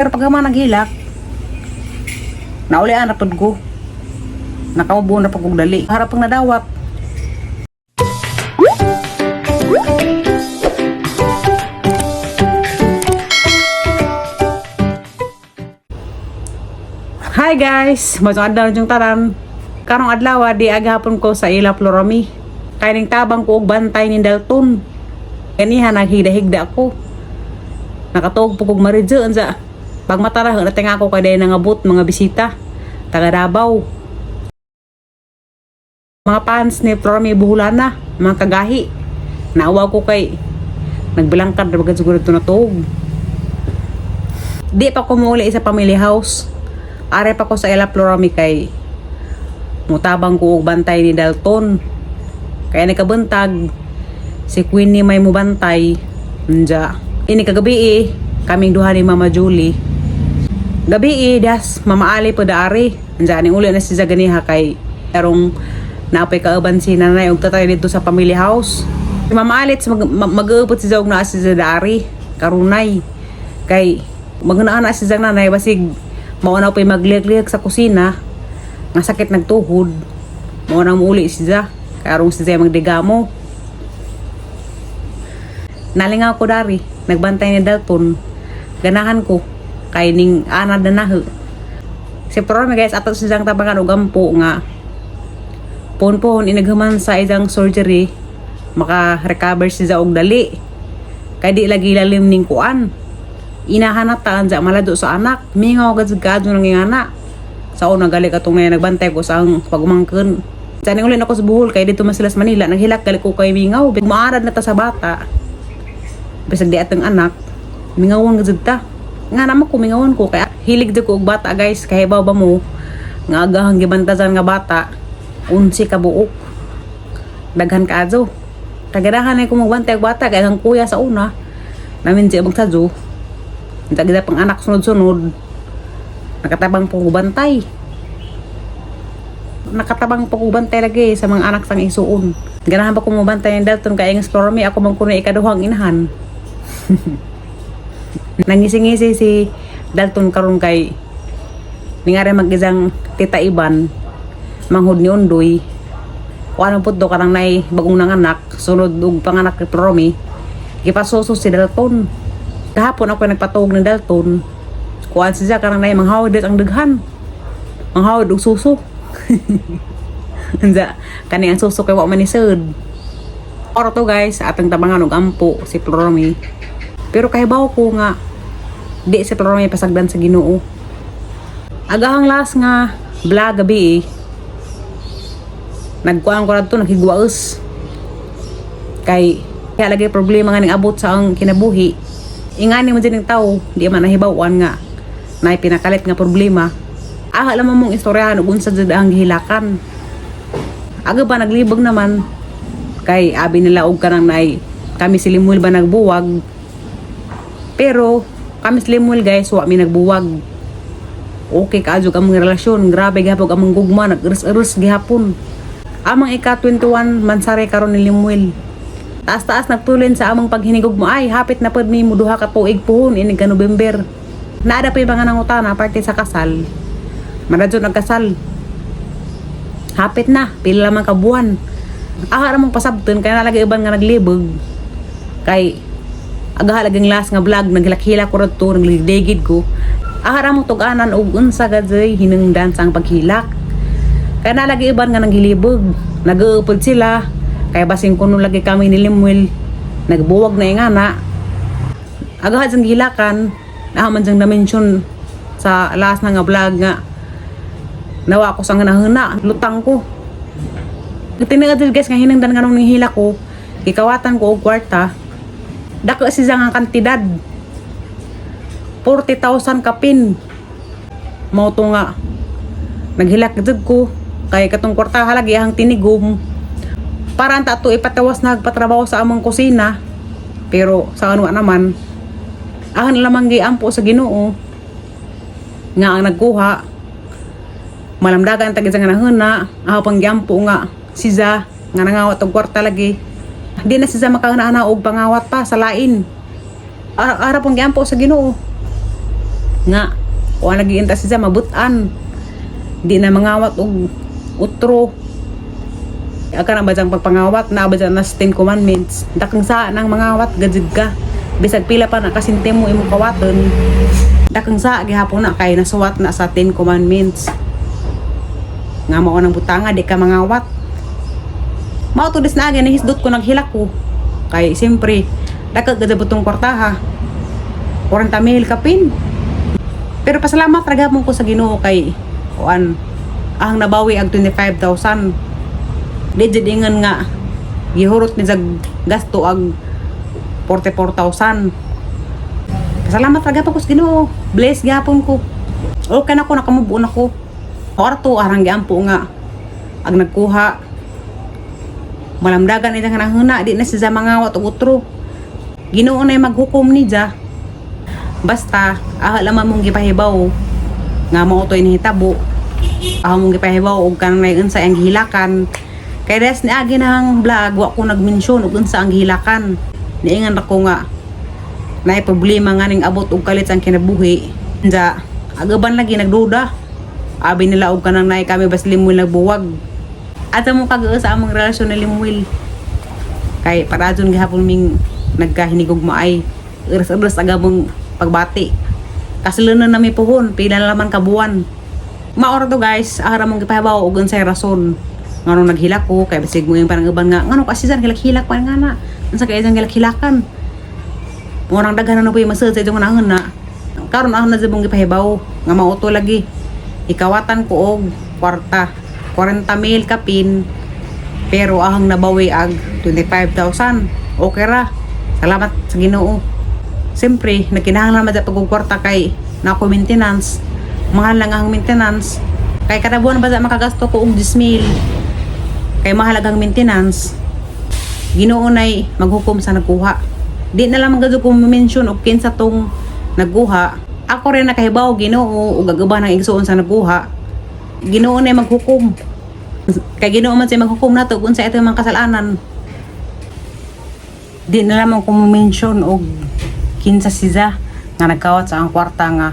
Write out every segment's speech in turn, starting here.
Pero pag man naghilak, naulian na pud ko. Nakaubo na pag og dali. Harap pang nadawat. Hi guys! Masong adlaw yung tanan. Karong adlaw di agahapon ko sa ila Florami. Kay ning tabang ko og bantay ni Dalton. Ganiha naghigda-higda ko. Nakatuog po kog maridyo unsa. Pag matara na tinga ko kay day nangabot mga bisita taga Davao. Mga fans ni Florami Buhulana, mga kagahi. Naawa ko kay nagbilangkad ra bagad siguro ito na tuog. Di pa ko muuli sa family house. Are pa ko sa ila Florami kay mutabang ko og bantay ni Dalton. Kaya nakabuntag si Queenie may mubantay. Nja. Ini kagabi eh, kaming duha ni Mama Julie. Gabi eh, das, Mama Ali po daari. Nja, ning uli na si Zaganiha kay karong naapay kauban si nanay og tatay dito sa family house. Si Mama Ali, mag-uupot si Zog na si Zadaari, karunay. Kay magunaan na si Zag nanay, basig mauna pa'y magliag-liag sa kusina, nga sakit nagtuhod. Mao nang muuli si Za. Karong si Zia magdigamo. Nalingaw ko dari, nagbantay ni Dalton. Ganahan ko kay ning anad na nahu. Si Prome guys, ato siyang tabangan og ampo nga pohon-pohon inaghuman sa isang surgery maka-recover siya og dali. Kay di lagi lalim ning kuan. Inahanatan sa malado sa anak. Mingaw gad gad nang ingana. Sa una gali katong nga nagbantay ko sa ang pagumangkon. Sa ning ulin ako sa Bohol kay dito man sila sa Manila, naghilak gali ko kay mingaw. Maarad na ta sa bata. Bisag di atong anak, mingawon gud ta. Nga naman ko mingawon ko kay hilig jud ko og bata guys, kay hibaw ba mo nga agahang gibantasan nga bata, unsi ka buok. Daghan kaayo. Kaganahan ay ko magbantay og bata kay ang kuya sa una. Namin siya magsadyo. Unta gid pang anak sunod-sunod. Nakatabang po ko bantay. Nakatabang po ko bantay lagi sa mga anak sang isuon. Ganahan pa ko mobantay ni Dalton kay ang explore me ako man kuno ikaduhang inahan. Nangising-ngisi si Dalton karon kay ningari mag-isang tita Iban manghod ni Undoy. O anong putdo karang nay bagong nanganak sunod og panganak ni Promi gipasuso si Dalton. Kahapon ako nagpatuog ni Dalton. Kuan siya karang nay manghawid ang daghan, manghawid og suso. Unsa kani ang suso kay wa man ni sud. Oro to guys, atong tabangan og ampo si Promi. Pero kahibaw ko nga di si Promi pasagdan sa Ginoo. Agahang last nga vlog gabi eh. Nagkuan ko radto, naghigwaos. Kay kaya lagi problema nga ning abot sa ang kinabuhi. Ingani mo din ng tao, di man nahibaw-an nga nay pinakalit nga problema. Aha lamang mong istoryahan ug unsa jud ang gihilakan. Aga ba naglibog naman kay abi nila og kanang nay kami si Limuel ba nagbuwag. Pero kami si Limuel guys, wa mi nagbuwag. Okay kaadyo among relasyon, grabe gihapon among gugma, nag-urs-urs gihapon. Amang ika 21 mansare karon ni Limuel. Taas-taas nagtulin sa among paghinigugma ay hapit na pud mi mo duha ka tuig puhon inig ka November. Naada pa yung mga nangutana parte sa kasal. Maradyo nagkasal. Hapit na, pila lamang ka buwan. Aha ra mong pasabton kay nalagi uban nga naglibog. Kay agaha laging last nga vlog naghilak-hilak ko radto, nagligdigid ko. Aha ra mong tug-anan og unsa gadoy hinungdan sa ang paghilak. Kay nalagi uban nga nanghilibog. Nag-uupod sila. Kay basin kuno lagi kami ni Limuel. Nagbuwag na ingana. Agaha sang gihilakan. Aha man siyang na-mention sa last na nga vlog nga nawa ko sa nga nahuna, lutang ko. Tinagad guys nga hinangdan nga nung nihila ko, gikawatan ko og kwarta. Dako siya nga kantidad. 40,000 kapin. Mao to nga naghilak jud ko kay katong kwarta halagi ang tinigom. Para anta to ipatawas nagpatrabaho sa among kusina. Pero sa ano naman, ahan lamang giampo sa Ginoo nga ang nagkuha malamdagan tagid sa nga nahuna aho pang giampo nga siza nga nangawat og kwarta lagi di na siya makauna og pangawat pa sa lain. Ara pong giampo sa Ginoo. Nga wa lagi inta siya mabutan. Di na mangawat og utro. Aka na ba diyang pagpangawat na ba dyan na 10 commandments. Dakang sa nang mangawat gajud ka. Bisag pila pa na kasintimo imong kawaton. Dakang sa gihapon na kay nasuwat na sa 10 commandments. Nga mao nang butanga di ka mangawat. Mao to dis na agi nahisdot ko, naghilak ko. Kay siyempre dakag gajud butong kwartaha. 40 mil kapin. Pero pasalamat ra gihapon ko sa Ginoo kay kuan ang nabawi ang 25,000. Di jud ingon nga gihurot ni jag gasto ang 44,000. Pasalamat ra gihapon ko sa Ginoo. Bless gihapon ko. Okay na ko, nakamove on ako. Kwarto arang giampo nga ang nagkuha malamdagan ita nga nahuna, di na siya mangawat og utro. Ginoo na maghukom ni ja. Basta aha lamang mong gipahibaw nga mao to'y nahitabo, aha mong gipahibaw og kanang nay unsa ang gihilakan. Kay des ni agi nang vlog, wa ko nagmensyon og unsa ang gihilakan. Niingan ra ko nga naay problema nga ning abot og kalit ang kinabuhi. Nja agaban lagi nagduda, abi nila og kanang naay kami bas Limuel nagbuwag. At mo kag sa among relasyon ni Limuel kay paradyon gihapon ming nagkahinigugmaay, ures-ures aga mong pagbati. Kasuluna na mi puhon, pila na laman ka buwan. Maora to guys, ahara mong gipahibaw og unsay rason nganong naghilak ko, kay basig mo yung parang uban nga ngano kasi san hilak-hilak pa nga na unsa kay isang hilak-hilakan. Murang daghan na po yung masud sa itong nahon na karon ahon na sa mong gipahibaw nga mauto lagi ikawatan ko og kwarta 40 mil kapin, pero ahang nabawi ag 25,000. Okay ra, salamat sa Ginoo. Siyempre nagkinahanglan man sa pagkukwarta kay na ako maintenance, mahal lang ang maintenance. Kay kada buwan ba sa makagasto ko og 10 mil kay mahal ang maintenance. Ginoo nay maghukom sa nagkuha. Di na lang maggadto kung mention og kinsa tong nagkuha. Ako rin nakahibaw, Ginoo ug agaban ang igsuon sa nagkuha. Ginoo nay maghukom kay Ginoo man siya maghukom nato kung sa ito mga kasalanan. Di na lamang kung mention og kinsa siya nga nagkawat sa ang kwarta nga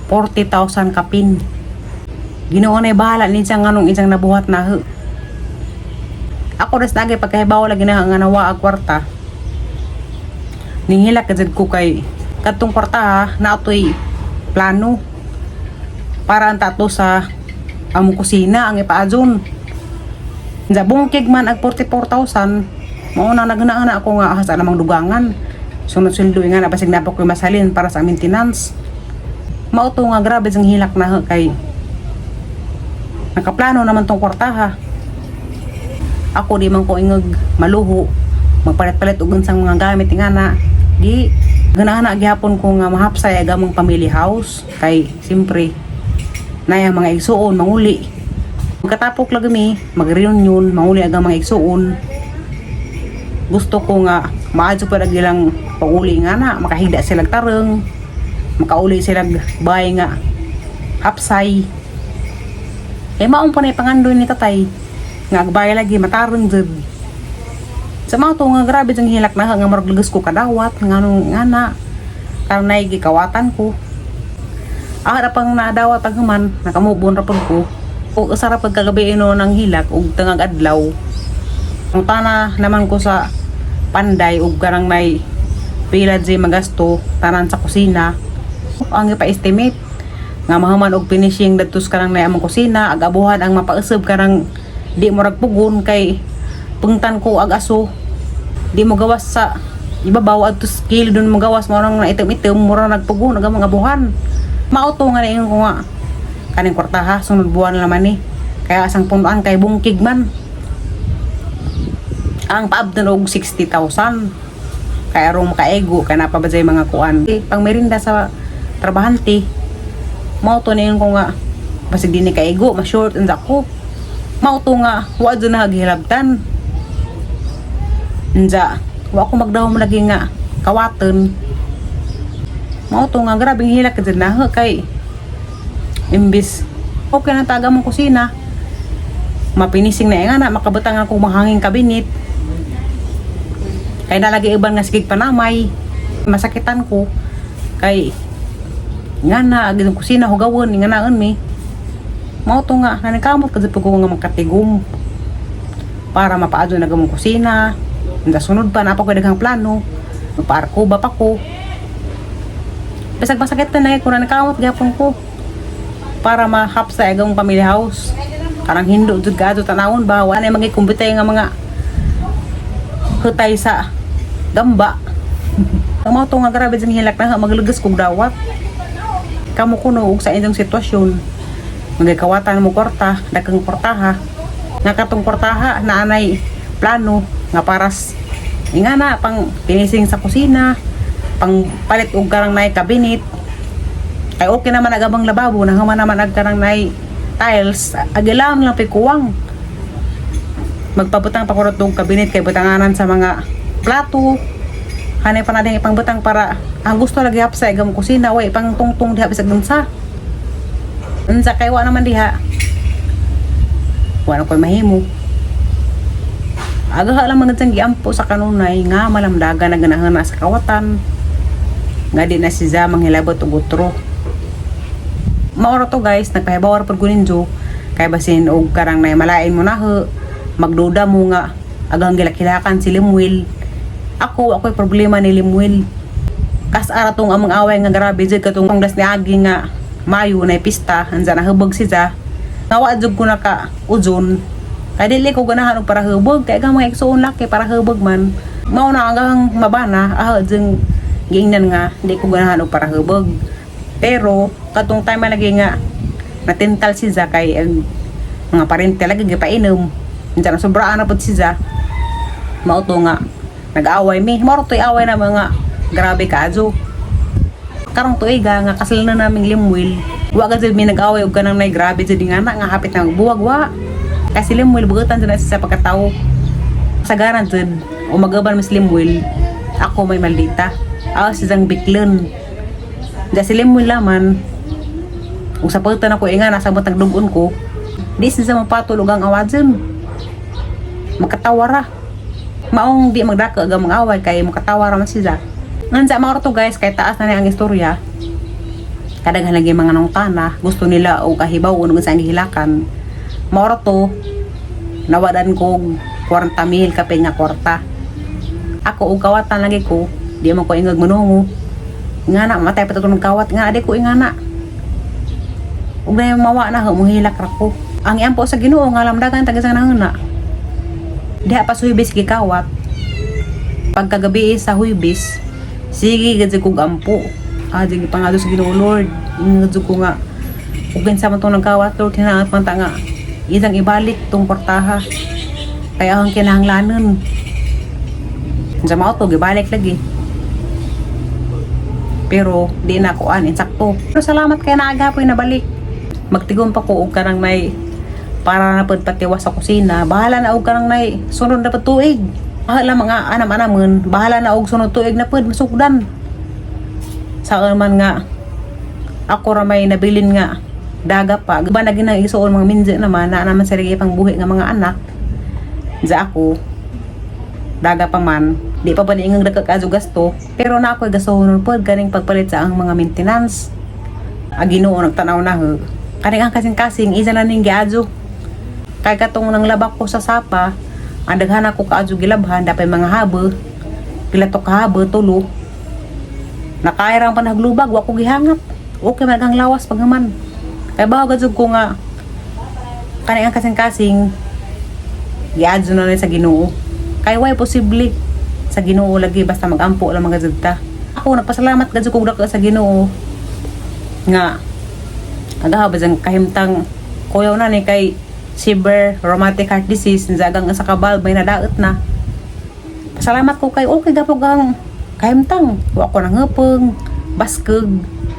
40,000 kapin. Ginoo nay bahala niya nganong isang nabuhat na. Ako res lagi pagkahibaw lagi na nga nawa ang kwarta, ninghilak ka jud ko kay kadtong kwarta ha, naatoy plano para ang tato sa among kusina ang ipaadyon. Sa bungkig man ag 44,000, mao na naghuna ako nga sa namang dugangan. Sunod sweldo nga na basig na pa ko masalin para sa maintenance. Mao to nga grabe sang hilak na kay nakaplano naman tong kwarta ha. Ako di man ko ingog maluho, magpalit-palit og unsang mga gamit nga na di ganahan na gihapon ko nga mahapsay ag among family house kay siyempre naya mga igsuon manguli. Magkatapok lagi mi mag-reunion, manguli ag ang mga igsuon. Gusto ko nga maadyo pa ag ilang pag-uli nga na makahigda sila tareng, makauli sila bahay nga hapsay. Eh maong pa na ipangandoy ni tatay nga agbay lagi matarong jud. Sa mga to nga grabe jang hilak na nga murag lagos ko kadawat nganong nga na karon nay gikawatan ko. Ang pang nadawat ang human nakamubon ra pud ko ug usa ra pag kagabi ino ng hilak ug tangag adlaw. Ang tana naman ko sa panday ug karang may pila di magasto tanan sa kusina. Ang ipa-estimate nga mahuman og finishing dadto sa kanang nay among kusina, ag abuhan ang mapausab kanang di mo pugon kay pungtan ko ag aso, di mo gawas sa ibabaw adto sa kilid mo gawas, mo nang itim-itim, mura nagpugon ag mga abuhan. Mao to nga naingon ko nga kaning kwartaha sunod buwan na naman ni kaya asang punuan kay bungkig man ang paabdan og 60,000 kay arong makaego kay napa ba mga kuan, eh, pang merinda sa trabahante. Mao to naingon ko nga basig di ni kaego, ma-short unsa ko. Mao to nga wa jud na gihilabtan. Unja wa ko magdahom lagi nga kawaton. Mao to nga grabe hilak jud na kay imbis okay na taga mong kusina, mapinising na nga na makabutang ako mahangin kabinet kay nalagi iban nga sigig panamay, masakitan ko kay Nga na agi kusina hugawon nga naon mi. Mao to nga naningkamot ka jud ko nga makatigom para mapaadyo na gamong kusina. Unsa sunod pa na pa ko daghang plano. Magpaarkuba pa ko. Bisag masakit na ko na nakamot gihapon ko para mahapsa agang family house. Karang hindo jud kaadto tanawon ba, wala na magikumbitay nga mga hutay sa gamba. Ang mao to nga grabe jud hilak na maglugas kog dawat. Kamo kuno og sa inyong sitwasyon. Magkawatan mo kwarta, daghang kwartaha. Nga katong kwartaha na anay plano nga paras nga na pang finishing sa kusina, pang palit og karang nay cabinet. Kay okay naman agabang lababo, nahuman naman ag karang nay tiles, agilam lang pikuwang. Magpabutang pa ko tong cabinet kay butanganan sa mga plato. Hanay pa na din ipangbutang para ang gusto lagi hapsa igam kusina, way pang tungtong diha bisag unsa. Unsa kay wa naman diha. Wa na ko'y mahimo. Agaha lang mga dyan giampo sa kanunay nga malamdaga na ganahan na sa kawatan. Nga di na siya manghilabot og utro. Maoro to, guys, nagpahibaw ra pud ko ninyo kay basin og karang nay malain mo na ho, magduda mo nga agang gilakilakan si Limuel. Ako, ako'y problema ni Limuel. Kas ara tong among away nga grabe jud katong das ni agi nga Mayo na pista, anza nahubog siya. Nga wa jud ko naka ujon. Kay dili ko ganahan og para hubog kay ang mga igsuon laki para hubog man. Mao na ang mabana ah jung giingnan nga di ko ganahan og para hubog. Pero katong time lagi nga natintal si Za kay ang mga parente lagi gipainom. Unsa na sobraan na pud si Za. Mao to nga nag-away mi. Mao to'y away na mga grabe kaadyo. Karong tuiga nga kasal na naming Limuel. Wa ka jud mi nag-away og kanang nay grabe jud nga na nga hapit na buwag wa. Kasi Limuel bugutan jud na siya sa pagkatawo. Sagaran jud o magaban mis Limuel, ako may maldita. Ah, si Zang Biklen. Diya si Limuel laman, ug sa pagtan ako inga nasa matag dugon ko, di siya mapatulog ang awadyon. Makatawa ra. Maong di magdako ang mga away kay makatawa ra man siya. Ngan sa mga to, guys, kay taas na ni ang istorya. Kadaghan lagi mga nangutana, gusto nila og kahibaw ug sa gihilakan. Mao to, nawadan ko 40 mil kapin nga kwarta. Ako og kawatan lagi ko, di man ko ingag manungo. Nga na matay pa to kawat nga adi ko ingana. Ug na mawa na ho, muhilak ra ko. Ang iampo sa Ginoo nga lamdagan taga sa nanguna. Diha pa sa Huwebes gikawat. Pagkagabi sa Huwebes, sige gid kog ampo. Ah, sige pangado sa Ginoo, Lord. Ingad ko nga ug kinsa man tong nagkawat, Lord, hinaot man ta nga isang ibalik tong kwartaha. Kaya ang kinahanglanon. Sa mao to gibalik lagi. Pero di na kuan insakto. Pero salamat kay naagapoy nabalik. Magtigom pa ko og kanang may para na pud patiwas sa kusina. Bahala na og kanang nay sunod na pud tuig. Bahala mga anam-anamon, bahala na og sunod tuig na pud masukdan. Saan man nga ako ra may nabilin nga daga pa. Ba na ginang isuon mga minji naman na naman sa pang buhi nga mga anak. Za ako daga pa man, di pa ba ni ingang dagkag gasto, pero na ako'y gasto pod ganing pagpalit sa ang mga maintenance. Ang Ginoo nagtanaw na ho. Kaning ang kasing-kasing isa na ning giadyo. Kay katong nang labak ko sa sapa, ang daghan ako kaadyo gilabhan, dapay mga habo. Pila to kahabo, tulo. Nakairang pa naglubag, wa ko gihangat. Okay man ang lawas paghaman. Kay bawo gud ko nga kaning ang kasing-kasing giadyo na ni sa Ginoo. Kay way posible sa Ginoo lagi basta magampo lang mga jud ta. Ako nagpasalamat gud ko dako sa Ginoo nga agaha ba kahimtang kuyaw na ni kay severe rheumatic heart disease zagang sa kabal may nadaot na. Pasalamat ko kay okay gapog ang kahimtang. Wa ko nangupong baskog.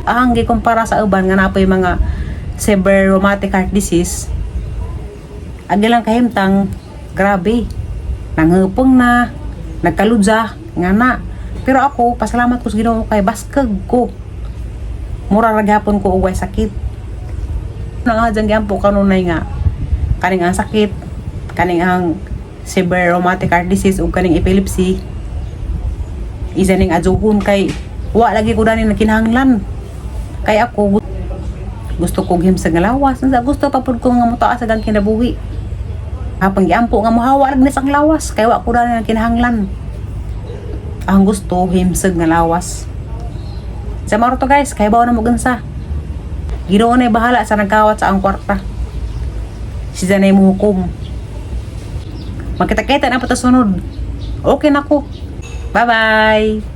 Ang gikumpara sa uban nga napoy mga severe rheumatic heart disease, ang ilang kahimtang grabe, nanghupong na, nagkaludza nga na. Pero ako, pasalamat ko sa Ginoo kay baskog ko, mura ra gihapon ko og way sakit. Nga dyan gyampo kanunay nga kaning ang sakit, kaning ang severe rheumatic heart disease ug kaning epilepsy, isa ning adjuhon kay wa lagi ko dani nagkinahanglan. Kaya ako gusto kog himsog nga lawas. Unsa gusto pa pud ko nga motaas ang kinabuhi. Apang giampo nga mohawa lang ni sa lawas kay wa ko na ang kinahanglan. Ang gusto, himsog nga lawas. Sa mao to, guys, kay bawo na mo gansa. Ginoo na bahala sa nagkawat sa ang kwarta. Siya na mo hukom. Magkita-kita na pa ta sunod. Okay na ko. Bye-bye!